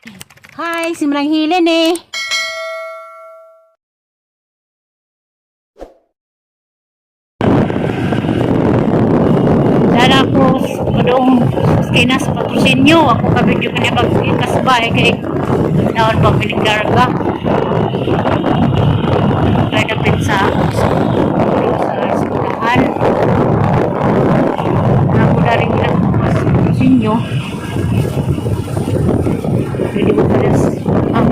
Hi, si Manang Hilen eh. Dara ko padung kay sa patrosinyo ako ka video kanya pag kasbay kay naon pa pinigdarga. Kay dapit sa eskwelahan. Ako na rin ilang patrosinyo. Pwede mo pala ang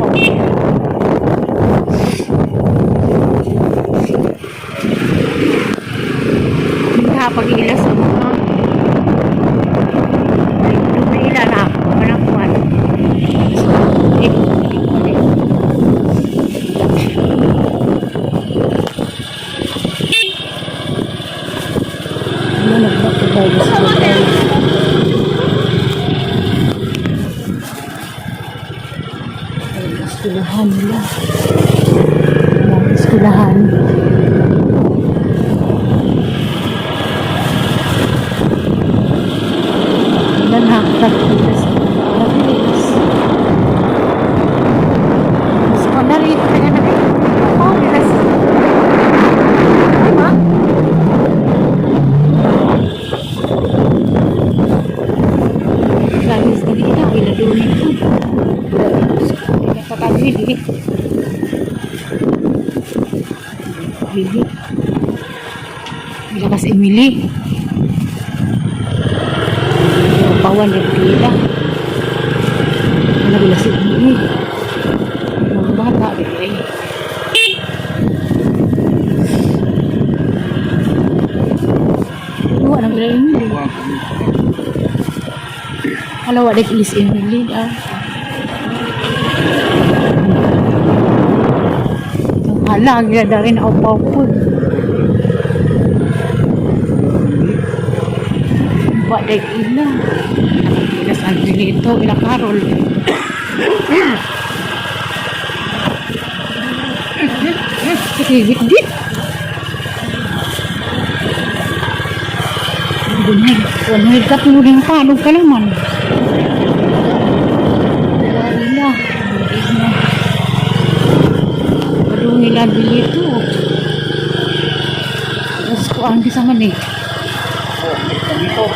okay. Pag-ila sa mga Lumila na ako. Walang kuwan. So, eh, ano, nagbakubay sa ay, eskwelahan nila. Ang eskwelahan. Nanakak sa Pilipinas. Secondary, kaya na eh. Oh, yes. Diba? Guys, dali na, wala doon ito. Nakakagili. Bili. Bila kasi Emily. Pawan yung pila. Ano bila si Emily? Mga bata, di ba eh. Wala nang bila Emily. Hala, wala ilis Emily. Ah. Hala, ang ganda rin ako pa po. Ba, dahil ila. Ila sa ito, ila Carol. Kasi dit. Bunhay, bunhay ka, pinuling pa, anong ka naman? Wala, ila. Padung ila dito. Tapos ko ang bisa man eh. Dito.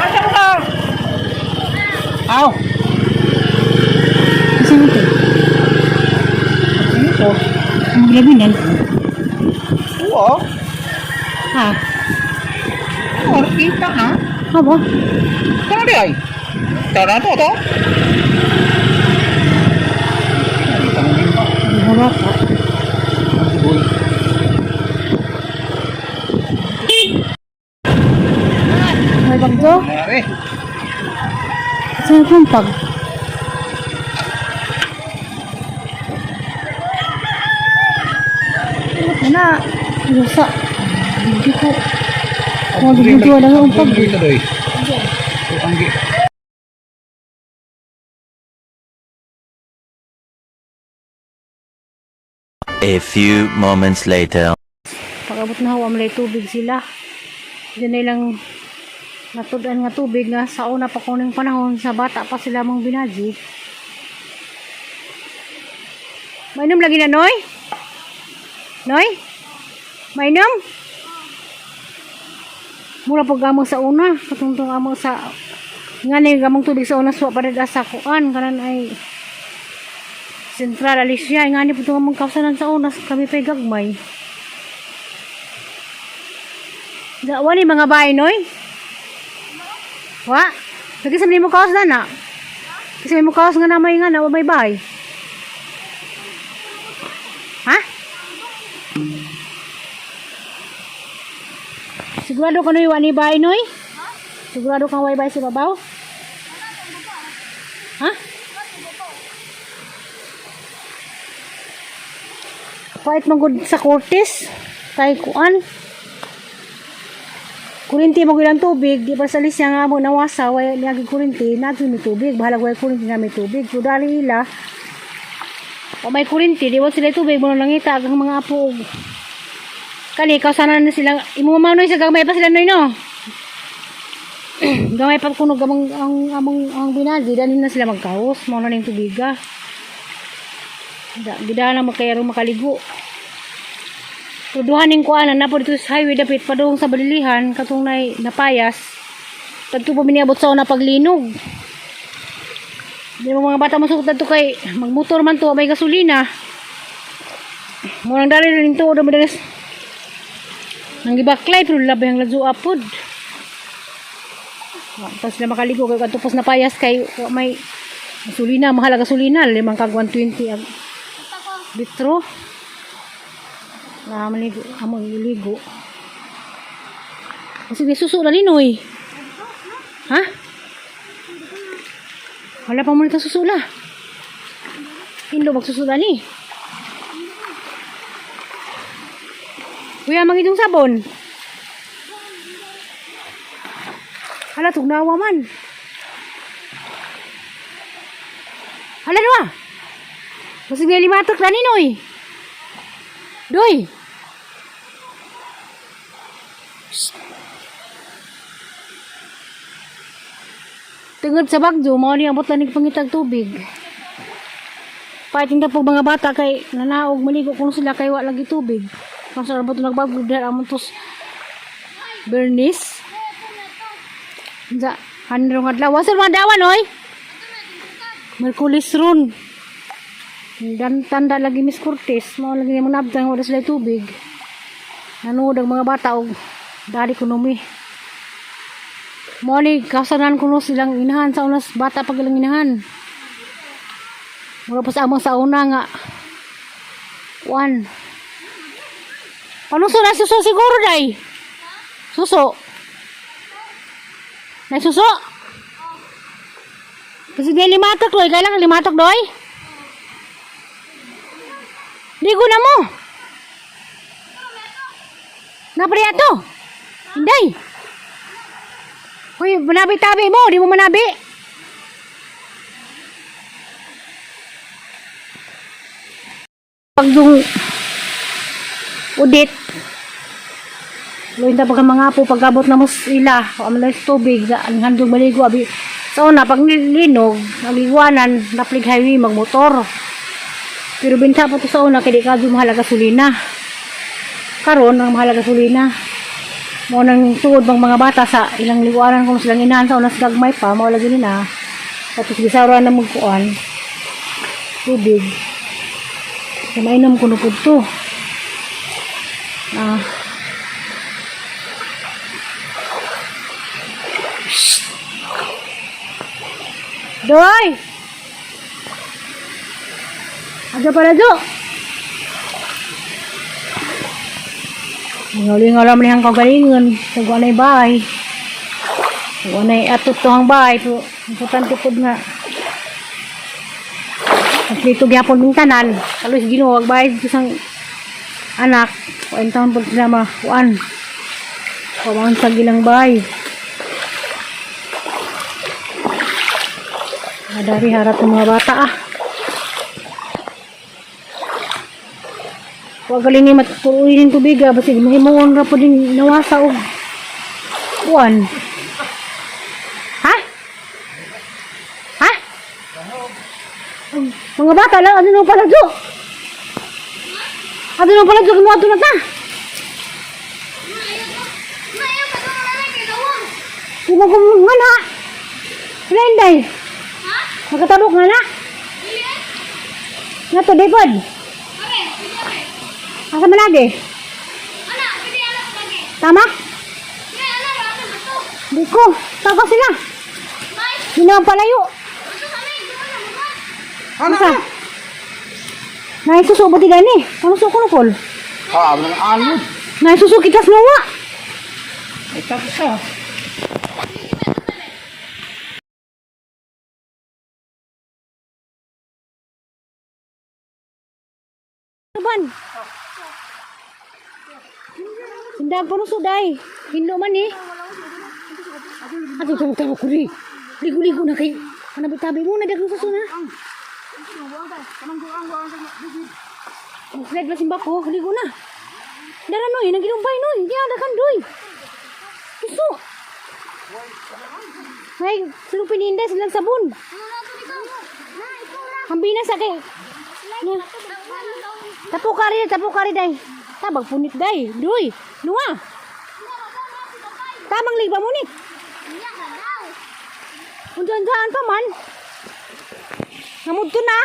Asa ka? Aw. Kasi ito, Dito. ang labinan. Oo. Ha? Oo, kita ha. Ha ba? Tara di ay. Tara to to. Mga bata. May bagdo? Mare. Saan kong pag? Ano na? Lusa. Hindi ko. Wag video lang ang pag. Dito doy. Ang gi. A few moments later. Pag-abot na hawa malay tubig sila. Diyan na ilang natudan nga tubig nga sa una pa kuning panahon sa bata pa sila mong binaji. Mainom lagi na, Noy? Noy? Mainom? Mura pag among sa una, katungtong among sa nga na yung among tubig sa una suwa pa rin sa kuan kanan ay Central Alicia nga ni putong among kausanan sa una kami pa'y gagmay. Wa ni mga bahay, Noy? Wa? Lagi sa mo kaos na na. Kasi may mukaos nga na may nga na, wa may bahay. Ha? Sigurado ka, Noy, wa ni bahay, Noy? Sigurado kang way bahay sa babaw? Ha? Pait magud sa Cortes kay kuan. Kurinti mo ilang tubig, di pa sa lisya nga mo nawasa, way lagi kurinti, nagi mi tubig, bahalag way kurinti na may tubig. So dali ila, o may kurinti, di wa sila tubig, mo nangita ang mga apo. Og kani, ikaw sana na sila, imo manoy sa gamay pa sila noy no. Gamay pa kuno gamang ang among ang binagi dali na sila magkaos mao na ning tubiga. Da gida na makayaro makaligo. Pero duha ning kuanan na po dito sa highway dapit padung sa Balilihan katong nay napayas. Tadto pa miniabot sa una paglinog. Di mo mga bata masuot tadto kay magmotor man to may gasolina. Mo nang dali rin to do madalas. Nang gibaklay pero labay ang ladyo apod. Tapos na makaligo kay kadto pas napayas kay wa may gasolina, mahal ang gasolina, 5 kag 120 ang litro. Na maligo, amo iligo. Kasi may suso na ninoy. Ha? Wala pa muna suso na. Hindo magsuso na ni. Kuya, mangitong sabon. Hala, tugnawa man. Hala, nuwa. Basig na limatok na ninoy. Doy. Tungod sa bagyo, mao ni abot lang pangitag tubig. Pating po mga bata kay nanaog maligo kuno sila kay wa lagi tubig. Kung sa abot nagbagyo dahil amon tos Bernice. Unsa hanrong adlaw wasol mga dawan oy. Merkulis ron. Dan tanda lagi Miss Cortez, mao lagi nimo nabtang wala sila tubig. Nanood ang mga bata og dali kuno mi. Mo ni kasanan kuno silang inahan sa unas bata pag ilang inahan. Mura pa sa among sa una nga. Kuan. Panuso na suso siguro day. Suso. Nay suso. Kasi di limatok doy, kailangan limatok doy. Ligo na mo. Napri ato. Hinday. Uy, manabi tabi mo, di mo manabi. Pag yung udit, Luin ta pagka mga po, pagkabot na mo ila, o amalay sa tubig, sa ang handog maligo, abi. Sa una, pag nilinog, naliwanan, naplig highway, magmotor. Pero binta pa to sa una, kaya di ka mahal gasolina. Karon ang mahal gasolina. Mo nang tuod bang mga bata sa ilang liwanan kung silang inahan sa una sa gagmay pa, mao lagi nila. Tapos gisawra na magkuan. Tubig. Sa mainom kuno pud to. Ah. Doy! Ada pala do. Lingaw-lingaw lang man ang kagalingon. Tagwa na bahay. Tagwa na atot to ang bahay. Pero importante po nga. At dito gyapon ming tanan. Kalos Ginoo ag bahay dito sang anak. Kuan taon po sila makuan. Kuan sa gilang bahay. Adari harap ng mga bata ah. Huwag galing ni matuloy ng tubig ah. Basig mahimuon ra po din nawasa og kuan. Ha? Ha? Mga bata lang, ano nang palagyo? Ano nang palagyo? Kimuha na ta. Kung nga na. Sila inday. Makatabok nga na. Nga to, David. Asa man lagi? Tama? Di ko. Tago sila. Hindi naman palayo. Ano? Asa? Naisuso ba ti gani? Ano suko no, Paul? Ah, ang ano? Naisuso kitas nawa. Ay, tapos ah. Ban. Hindag pa nuso day. Hinlo man eh. Ato tamo tamo kuri. Ligo-ligo na kay. Panabi-tabi mo na dagang suso na. Slide ba simba ko? Ligo na. Dara noy, naginumbay noy. Di ada kan doy. Suso. Ay, sulong pininda silang sabon. Hambina sa kay. Tapo kari day. Tabag punit day. Duy, nuwa. Tamang liba munit. Unsa-unsaan pa man. Namudto na.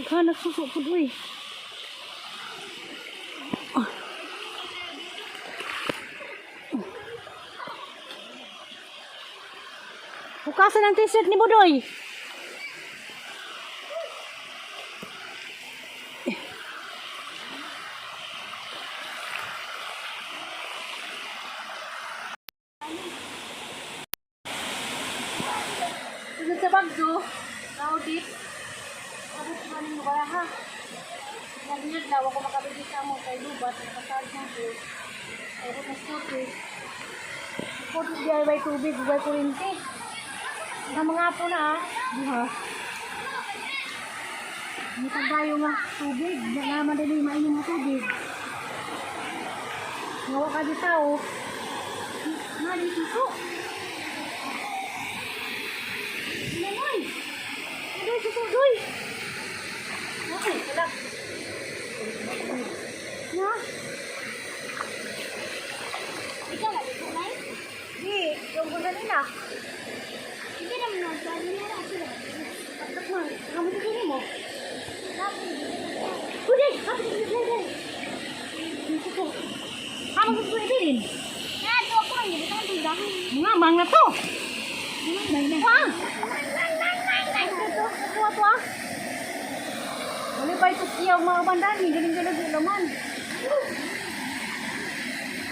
Ikaw nagsuso po duy. Hukasan ang t-shirt ni Budoy. Sunod sa bagyo, na-audit. Abot ko maning lugar ha. Nagiyod na, ako makabigit sa amo kay Lubat, nakasal na ko. Abot na scooter. Scooter DIY tubig, way kurinti. Ang mga apo na ah. Duha. Hindi pa tayo nga tubig. Hindi na madali mainom ng tubig. Ngawa ka di tao. Nga di suso. Nanoy. Doy, suso, doy. Okay, wala. Na? Ikaw naligo na eh. Di, yung kung na. Hindi naman nagsabi na ako sila. Pagkat man, kamot ko mo. Pwede, kapit ko dito. Suso. Kamot ko ibilin. Na, ito ako. Hindi ko tindahan. Mga mga to. Wah! Ito, ito, ah. Wala pa ito siya ang mga bandani. Galing-galing sa laman.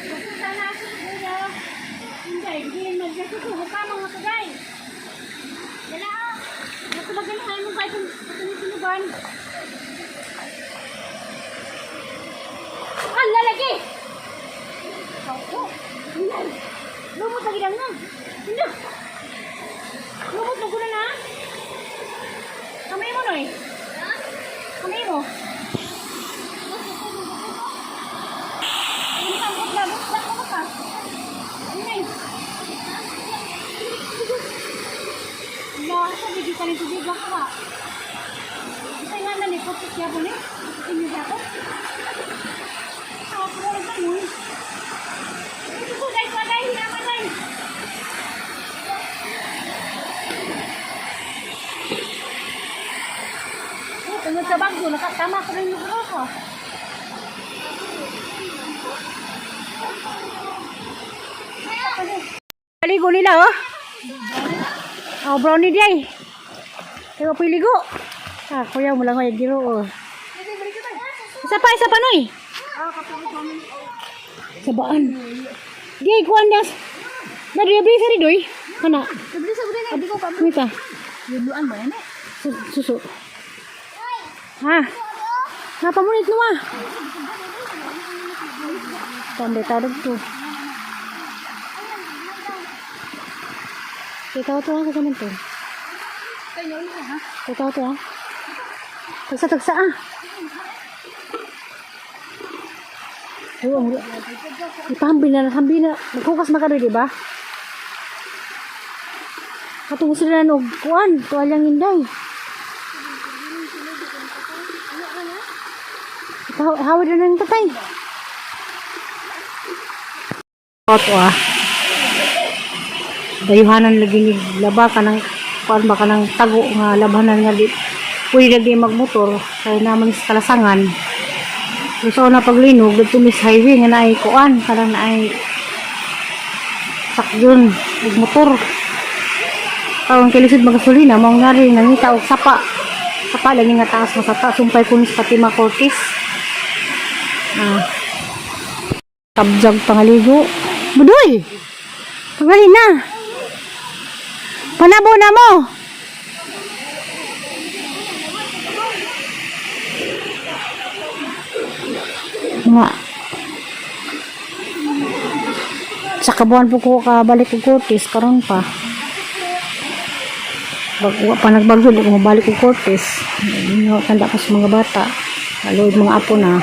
Kasi sana ako kuya. Hindi, hindi magkasuso. Huka mga kagay. Dala ah. Matulagan mo pa itong tinipinugan. Ang lalaki! Ako! Hindi! Lumot lagi lang na! Hindi! Lumot na gula na! Kamay mo, Noy! Kamay mo! Ang sangkot na! Lak ka! Hindi! Nasa bigyan ka rin tubig ka. Isa nga na ni Putik niya po ni. Inyo siya po. Ako po rin tayo. Ito po guys, wala hirapan tayo. Oh, tungod sa bagyo, nakatama ko rin yung ko. Paligo nila, oh. Oh, brownie di ay. Kaya piligo. Ah, kuya mo lang ay giro oh. Isa pa noy. Sabaan. Di ay kuan das. Na di sa ridoy. Kana. Dali sa ulit. Hindi ko pa. Mita. Yuluan mo yan eh. Suso. Ha? Napamunit no ah. Tambe tarog to. Ikaw to ah, kasaman to. Ikaw to ah. Tagsa tagsa ah. Oo, ang ipahambi na, hambi na. Maghukas makaroy, di ba? Katungo sila na og kuan, tuwalyang inday. Ikaw, hawid na ng tatay. Oto ah. Dayuhanan lagi ni laba ka ng kuan ba ka ng tago nga labanan nga di pwede lagi magmotor kay naman sa kalasangan. Pero sa una paglinog, dito mis highway nga naay kuan kanang naay sakyon ug motor. Karon kay lisod magasolina mao nga rin nangita og sapa. Sapa lagi nga taas nga sapa sumpay kuno sa Fatima Cortez. Ah. Tabjag pangaligo. Budoy. Pangali na. Panabo na mo. Nga. Sa kabuan po ko kabalik og Cortez karon pa. Bag, wa pa nagbagyo, di ko mabalik og Cortez. Inyo, tanda ko sa mga bata. Lalo yung mga apo na.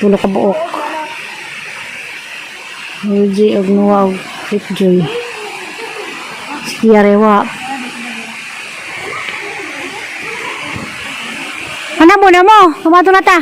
Tulo ka buok. LG og Noah og Joy. Si Arewa. Ano mo na mo? Kumato na ta.